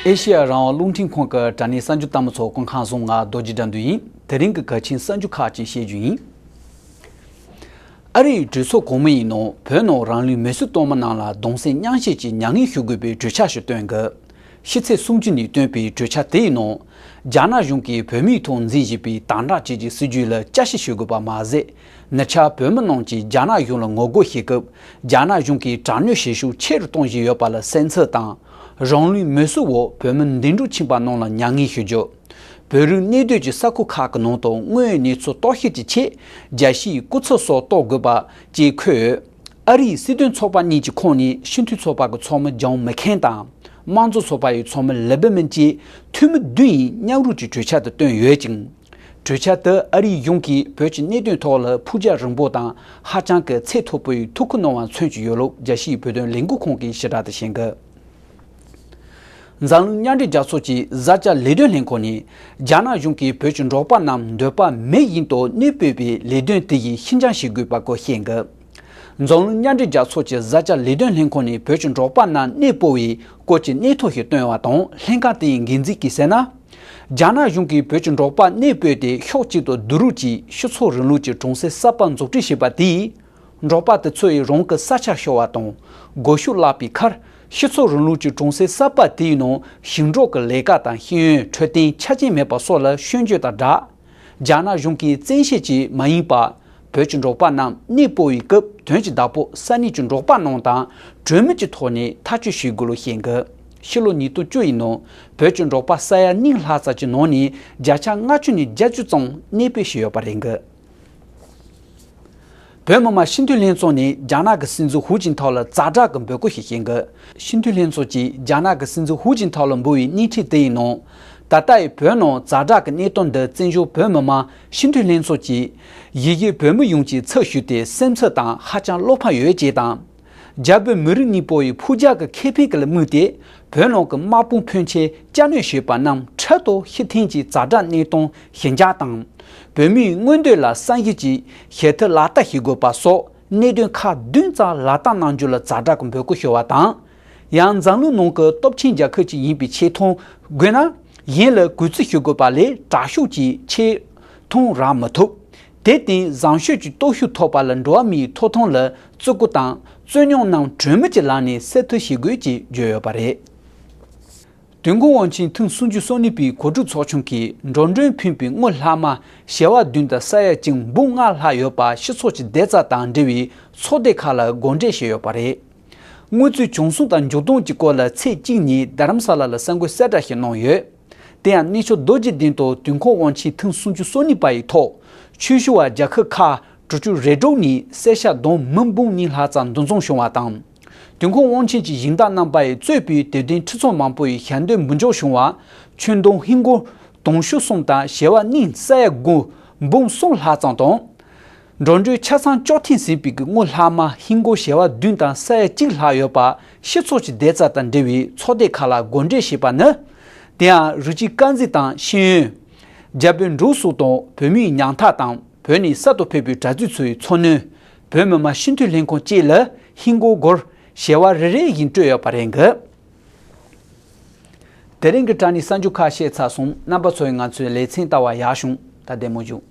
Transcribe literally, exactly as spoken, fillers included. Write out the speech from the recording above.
ཨེ་ཤེ་ཡ་རང་དབང་རླུང་འཕྲིན་ཁང་གི་དྲ་བརྙན་གསར་འགྱུར་ལྟ་མི་ཚོ་སྐུ་ཁམས་བཟང་། ང་རྡོ་རྗེ་དགྲ་འདུལ་ཡིན། དེ་རིང་གི་གལ་ཆེན་གསར་འགྱུར་ཁག་ཅིག་བཤད་རྒྱུ་ཡིན། ཨ་རིའི་གྲོས་ཚོགས་གོང་མ་ཡིན་ནོ་བོད་ནང་རང་ལུས་མེར་སྲེག་གཏོང་མི་རྣམས་ལ་གདུང་སེམས་མཉམ་བསྐྱེད་ཀྱི་མྱ་ངན་ཞུ་དགོས་པའི་གྲོས་འཆར་ཞིག་བཏོན་གི། ཕྱི་ཚེས་སུམ་ཅུ་ནས་བཏོན་པའི་གྲོས་འཆར་དེའི་ནང་། རྒྱ་ནག་གཞུང་གིས་བོད་མིའི་ཐོག་འཛིན་བཞིན་པའི་དམ་དྲག་བཅས་ཀྱི་སྲིད་ཇུས་ལ་བསྐྱར་ཞིབ་བྱེད་དགོས་པ་མ་ཟད། ཉེ་ཆར་བོད་མི་རྣམས་ཀྱིས་རྒྱ་ནག་གཞུང་ལ་ངོ་རྒོལ་བྱེད་སྐབས། རྒྱ་ནག་གཞུང་གིས་དྲག་གནོན་བྱེད་ཤུགས་ཆེ་རུ་གཏོང་བཞིན་ཡོད་པ་ལ་སེམས་འཚབ་དང་། རང་ལུས་མེར་སྲེག་འོག་བོད་མི་འདས་གྲོངས་ཕྱིན་པ་རྣམས་ལ་མྱ་ངན་ཞུ་རྒྱུ། བོད་རིགས་གནས་སྡོད་ཀྱི་ས་ཁུལ་ཁག་གི་ནང་དུ་དངོས་ཡོད་གནས་ཚུལ་རྟོག་ཞིབ་ཀྱི་ཆེད་རྒྱལ་སྤྱིའི་སྐུ་ཚབ་སོགས་གཏོང་དགོས་པ་བཅས་འཁོད་ཡོད། ཨ་རིའི་སྲིད་དོན་ཚོགས་པ་གཉིས་ཀྱི་ཁོངས་ནས་སྤྱི་འཐུས་ཚོགས་པ་གི་ཚོགས་མི་ཇོན་མེག་ཁེན་དང་། དམངས་གཙོ་ཚོགས་པ་ཡི་ཚོགས་མི་ལི་པེར་མན་བཅས་འཐུས་མི་བདུན་ཡིས་མཉམ་རུབ་ཀྱིས་གྲོས་འཆར་དེ་བཏོན་ཡོད་ཅིང་། གྲོས་འཆར་དེ་ཨ་རིའི་གཞུང་གིས་བོད་ཀྱི་གནད་དོན་ཐོག་ལ་ཕུགས་རྒྱང་རིང་པོ་དང་ཧ་ཅང་གི་ཚད་མཐོ་པོའི་ཐུགས་ཁུར་གནང་བ་མཚོན་གྱི་ཡོད་ལུགས་རྒྱལ་སྤྱིའི་བོད་དོན་ལས་འགུལ་ཁང་གིས་ཕྱིར་བསྒྲགས་དེ་བྱེད་འགོད། འཛམ་གླིང་མཉམ་འབྲེལ་རྒྱལ་ཚོགས་ཀྱི་བཟའ་བཅའ་ལས་དོན་ལྷན་ཁང་ནས་རྒྱ་ནག་གཞུང་གིས་བོད་ཀྱི་འབྲོག་པ་རྣམས་འདོད་པ་མེད་བཞིན་དུ་གནས་སྤོས་པའི་ལས་དོན་དེ་ཡི་ཤིན་སྦྱང་བྱེད་དགོས་པ་སྐོར་བཤད་འགོད། འཛམ་གླིང་མཉམ་འབྲེལ་རྒྱལ་ཚོགས་ཀྱི་བཟའ་བཅའ་ལས་དོན་ལྷན་ཁང་ནས་བོད་ཀྱི་འབྲོག་པ་རྣམས་གནས་སྤོ་བའི་སྐོར་གྱི་གནས་ཐོ་ཞིག་བཏོན་པ་དང་། ལྷན་ཁང་དེའི་འགན་འཛིན་གྱིས་ཟེར་ན། རྒྱ་ནག་གཞུང་གིས་བོད་ཀྱི་འབྲོག་པ་གནས་སྤོས་ཏེ་ཕྱོགས་གཅིག་ཏུ་བསྡུ་རུབ་ཀྱིས་སྤྱི་ཚོགས་རིང་ལུགས་ཀྱི་གྲོང་གསེབ་གསར་པ་འཛུགས་སྐྲུན་བྱས་པ་དེས། འབྲོག་པ་དེ་ཚོ་ཡི་རང་གི་ས་ཆ་ཤོར་བ་དང་། སྒོ་ཕྱུགས་བརླག་པའི་ཁར། སྤྱི་ཚོགས་རིང་ལུགས་ཀྱི་གྲོང་གསེབ་གསར་པ་དེའི་ནང་ཞིང་འབྲོག་གི་ལས་ཀ་དང་ཤེས་ཡོན། འཕྲོད་བསྟེན། ཆ་རྐྱེན་མེད་པ་སོགས་ལ་སྐྱོན་བརྗོད་དང་སྦྲགས། རྒྱ་ནག་གཞུང་གིས་བཙན་ཤེད་ཀྱིས་མ་ཡིན་པ། བོད་ཀྱི་འབྲོག་པ་རྣམས་གནས་སྤོ་བའི་སྐབས་དོན་གྱི་བདག་པོ་ས་གནས་ཀྱི་འབྲོག་པ་རྣམས་དང་གྲོས་མོལ་གྱི་ཐོག་ནས་ཐག་གཅོད་བྱེད་དགོས་ལུགས་བཤད་འགོད། ཕྱི་ལོ་ཉིས་སྟོང་བཅུ་ཡི་ནང་བོད་ཀྱི་འབྲོག་པ་ས་ཡ་གཉིས་ལྷག་ཙམ་གྱི་ནང་ནས་བརྒྱ་ཆ་ལྔ་བཅུ་ནས་བརྒྱད་ཅུ་ཙམ་གནས་སྤོས་བྱས་ཡོད་པ་རེད་འགོད། བོད་མི་མང་སྤྱི་འཐུས་ལྷན་ཚོགས་ནས་རྒྱ་ནག་གི་སྲིད་འཛིན་ཧུའུ་ཅིན་ཐའོ་ལ་ཛ་དྲག་གི་འབོད་སྐུལ་ཞིག་བྱེད་འགོད། སྤྱི་འཐུས་ལྷན་ཚོགས་ཀྱིས་རྒྱ་ནག་གི་སྲིད་འཛིན་ཧུའུ་ཅིན་ཐའོ་ལ་འབུལ་བའི་སྣེ་ཁྲིད་དེ་ཡི་ནང་། ད་ལྟ་ཡི་བོད་ནང་ཛ་དྲག་གི་གནས་སྟངས་འདི་བཙན་བྱོལ་བོད་མི་མང་སྤྱི་འཐུས་ལྷན་ཚོགས་ཀྱིས་གཞིས་བྱེས་བོད་མི་ཡོངས་ཀྱི་ཚབ་ཞུས་ཏེ་སེམས་འཚབ་དང་ཧ་ཅང་བློ་ཕམ་ཡོད་ཅེས་དང་། རྒྱ་བོད་མི་རིགས་གཉིས་པོ་ཡི་ཕུགས་རྒྱང་གི་ཁེ་ཕན་གྱི་ལ་དམིགས་ཏེ། བོད་ནང་གི་དམག་དཔུང་ཕོན་ཆེ་བསྐྱར་གནོན་བྱས་པ་རྣམས་འཕྲལ་དུ་ཕྱིར་འཐེན་གྱིས་ཛ་དྲག་གནས་སྟངས་ཞི་འཇགས་དང་། བོད་མིའི་མངོན་འདོད་ལ་བསམ་གཞིགས་ཀྱིས་ཞལ་ཏ་ལག་བསྟར་བྱེད་དགོས་པ་སོགས་གནད་དོན་ཁག་བདུན་ཙམ་ལག་བསྟར་གནང་རྒྱུ་ལ་ཛ་དྲག་གི་འབོད་སྐུལ་ཞུ་བ་དང་། ཡང་འཛམ་གླིང་ནང་གི་སྟོབས་ཆེན་རྒྱལ་ཁབ་ཅིག་ཡིན་པའི་ཆེ་མཐོང་དགོས་ན། གཞན་ལ་གུས་བརྩི་ཞུ་དགོས་པ་ལས་དྲག་ཤུགས་ཀྱིས་ཆེ་མཐོང་རག་མི་ཐུབ། དེར་བརྟེན་བཟང་སྤྱོད་ཀྱི་སྟོབས་ཤུགས་ཐོབ་པ་ལ་འགྲོ་བ་མིའི་ཐོབ་ཐང་ལ་བརྩི་བཀུར་དང་རྩོད་རྙོག་རྣམས་གྲོས་མོལ་གྱི་ལམ་ནས་སེལ་ཐབས་བྱེད་དགོས་ཅེས་བརྗོད་ཡོད་པ་རེད། དོན་ཁུངས་དབང་ཆེན་ཐེངས་སུམ་ཅུ་སོ་གཉིས་པའི་གོ་སྒྲིག་ཚོགས་ཆུང་གིས་འགྲོ་གྲོན་ཕུད་པའི་དངུལ་ལྷག་མ་བྱེ་བ་བདུན་དང་ས་ཡ་གཅིག་འབུམ་ལྔ་ལྷག་ཡོད་པ་སྤྱི་ཚོགས་ཀྱི་བདེ་རྩ་དང་འབྲེལ་བའི་ཚོགས་སྡེ་ཁག་ལ་བགོ་འགྲེམས་བྱས་ཡོད་པ་རེད། དངུལ་རྩིས་བྱུང་སོང་དང་མཇུག་སྡོམ་གྱི་སྐོར་ལ་ཚེས་གཅིག་ཉིན་རྡ་རམ་ས་ལ་ལ་གསར་འགོད་གསལ་བསྒྲགས་ཤིག་གནང་ཡོད། དེ་ཡང་གནས་ཚུལ་རྡོ་རྗེ་གདན་དུ་དོན་ཁུངས་དབང་ཆེན་ཐེངས་སུམ་ཅུ་སོ་གཉིས་པ་ཡི་ཐོག་ཆོས་ཞུ་བ་རྒྱལ་ཁབ་ཁག་དྲུག་ཅུ་རེ་དྲུག་ནས་གསལ་ཤ་བསྡོམས་མི་འབུམ་གཉིས་ལྷག་ཙམ་འདུ་འཛོམས་བྱུང་བ་དང་། དོན་ཁུངས་དབང་ཆེན་གྱི་སྦྱིན་བདག་རྣམ་པ་ཡིས་གཙོས་པའི་དད་ལྡན་ཁྲི་ཚོ་མང་པོ་ཡིས་ཞལ་འདོན་འབུལ་འཇོག་བྱུང་བ། ཆོས་དུང་ཧིན་སྒོར་དུང་ཕྱུར་གསུམ་དང་བྱེ་བ་གཉིས་ས་ཡ་དགུ་འབུམ་གསུམ་ལྷག་ཙམ་དང་། འགྲོ་གྲོན་ཆ་ཚང་གཅོག་འཐེན་ཟིན་པའི་དངུལ་ལྷག་མ་ཧིན་སྒོར་བྱེ་བ་བདུན་དང་ས་ཡ་གཅིག་ལྷག་ཡོད་པ་སྤྱི་ཚོགས་ཀྱི་བདེ་རྩ་དང་འབྲེལ་བའི་ཚོགས་སྡེ་ཁག་ལ་བགོ་འགྲེམས་བྱས་པ་ནི། དེ་ཡང་རིགས་གཅིག་རྐང་འཛིན་དང་ཤེས་ཡོན། རྒྱ་བོད་འབྲུག་སོགས་དང་བོད་མིའི་ཉམ་ཐག་དང་བོད་ནས་གསར་དུ་ཕེབས་པའི་གྲྭ་བཙུན་ཚོའི་འཚོ་སྣོན། བོད་མི་མང་སྤྱི་འཐུས་ལྷན་ཁང་བཅས་ལ་ཧིན་སྒོར་སྒོར་བྱེ་བ་རེ་རེ་བཞིན་སྤྲོད་ཡོད་པ་རེད་འདུག། དེ་རིང་གི་དྲ་བརྙན་གསར་འགྱུར་ཁག་བཤད་ཚར་སོང་། རྣམ་པ་ཚོས་ང་ཚོའི་ལེ་ཚན་ལྟ་བར་ཡག་བྱུང་། ད་བདེ་མོ་བཞུགས།